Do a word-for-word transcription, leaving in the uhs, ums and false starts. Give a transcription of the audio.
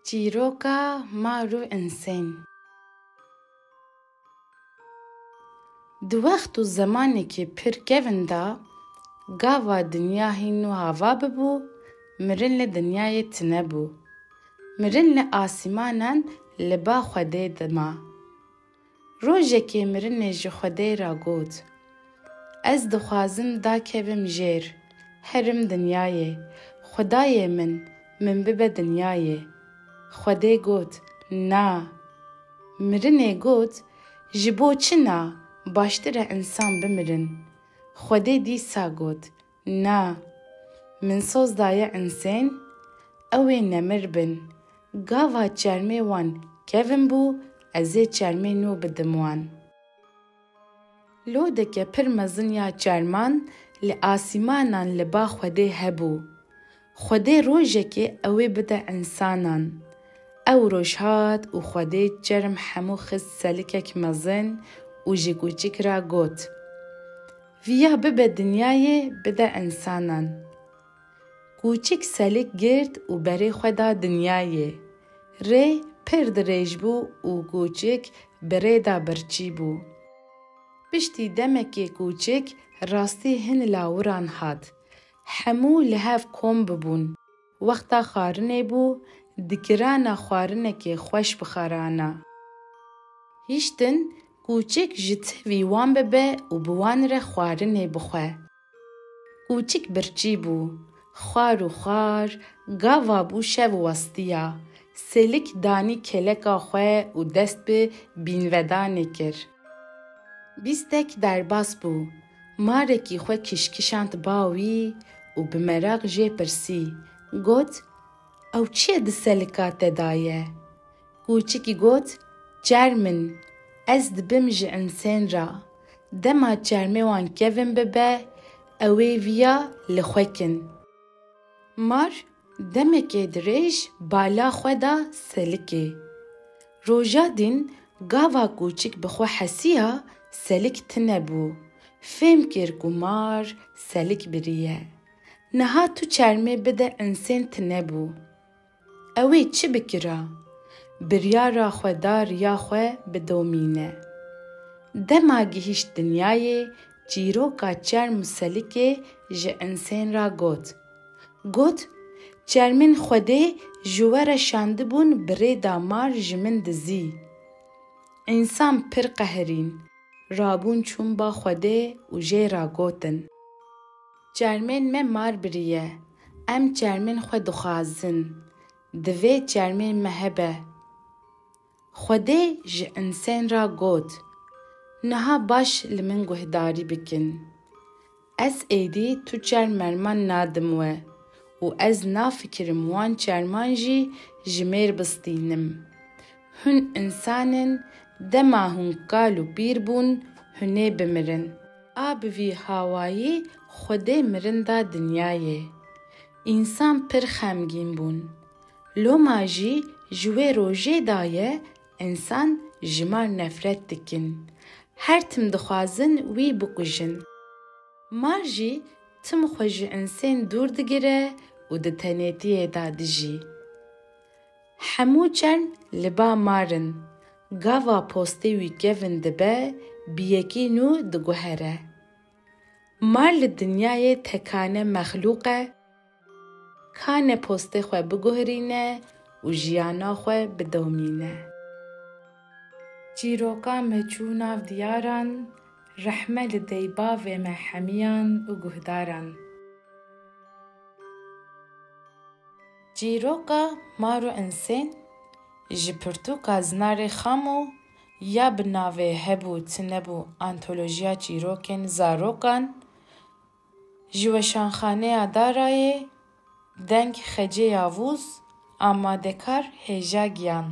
Çîroka mar û insên. Di wext û zemanekî pir kevin de gava dinya hîn û hava bibû, mirin li dinyayê tine bû. Mirin li asîmanan li ba Xwedê dima. Rojekê mirinê ji Xwedê re got, Ez dixwazim dakevim jêr, herim dinyayê. Xwedayê min, min bibe dinyayê. Xwedê got, Na. Mirinê got, Ji bo çi na? Baştir e însan bimirin. Xwedê dîsa got, Na. Min soz daye insên, ew ê nemir bin. Gava çermê wan kevin bû, ez ê çermê nû bidim wan. Lodeke pir mezin ya çerman li asîmanan li ba Xwedê hebû. Xwedê rojekê ew ê bide însanan. Ew roj hat û Xwedê çerm hemû xist selikek mezin û ji kûçik re got, Viya bibe dinyayê, bide însanan. Kûçik selik girt û berê xwe da dinyayê. Rê pir dirêj bû û kûçik bi rê de birçî bû. Piştî demekê kûçik rastî hin lawiran hat. Hemû li hev kom bibûn. Wexta xwarinê bû, dikirana xwarinekê xweş bixwarana. Hiştin kûçik ji tevî wan bibe û bi wan re xwarinê bixwe. Kûçik birçî bû. Xwar û xwar, gava bû şev westiya. Selik danî keleka xwe û dest bi bînvedanê kir. Bîstek derbas bû. Marekî xwe kişkişand ba wî û bi meraq jê pirsî. Got, Ew çi ye di selika te de ye? Kûçikî got, Çerm in, ez dibim ji insên re. Dema çermê wan kevin bibe, ew ê viya li xwe kin. Mar demekê dirêj bala xwe da selikê. Roja din gava kûçik bi xwe hesiya, selik tine bû. Fêm kir ku mar selik biriye. Niha tu çermê bide insên tine bû. Ew ê çi bikira? Biryara xwe da riya xwe bidomîne. Dema gihîşt dinyayê, çîroka çerm û selikê ji insên re got. Got, Çermên Xwedê ji we re şandibûn bi rê de mar ji min dizî. Însan pir qehirîn, rabûn çûn ba Xwedê û jê re gotin, Çermên me mar biriye, em çermên xwe dixwazin, divê çermên me hebe. Xwedê ji insên re got, Niha baş li min guhdarî bikin. Ez êdî tu çerm merman nadim we û ez nafikirim wan çerman jî ji mêr bistînim. Hûn însan in, dema hûn kal û pîr bûn, hûn ê bimirin. A bi vî hawayî Xwedê mirin da dinyayê. Însan pir xemgîn bûn. Loma jî ji wê rojê daye însan ji mar nefret dikin. Her tim dixwazin wî bikujin. Mar jî tim xwe ji insên dûr digire û di tenêtiyê de dijî. Hemû çerm li ba mar in. Gava postê wî kevin dibe, bi yekî nû diguhere. Mar li dinyayê tekane mexlûq e, kane postê xwe biguherîne û jiyana xwe bidomîne. Çîroka me çû nav diyaran, rehme li deybavê me hemiyan û guhdaran. Çîroka mar û insên ji pirtûka Zinarê Xamo ya bi navê Hebû Tinebû antolojiya çîrokên zarokan, ji Weşanxaneya Darayê, deng Xecê Yavûz, amadekar Hêja Giyan.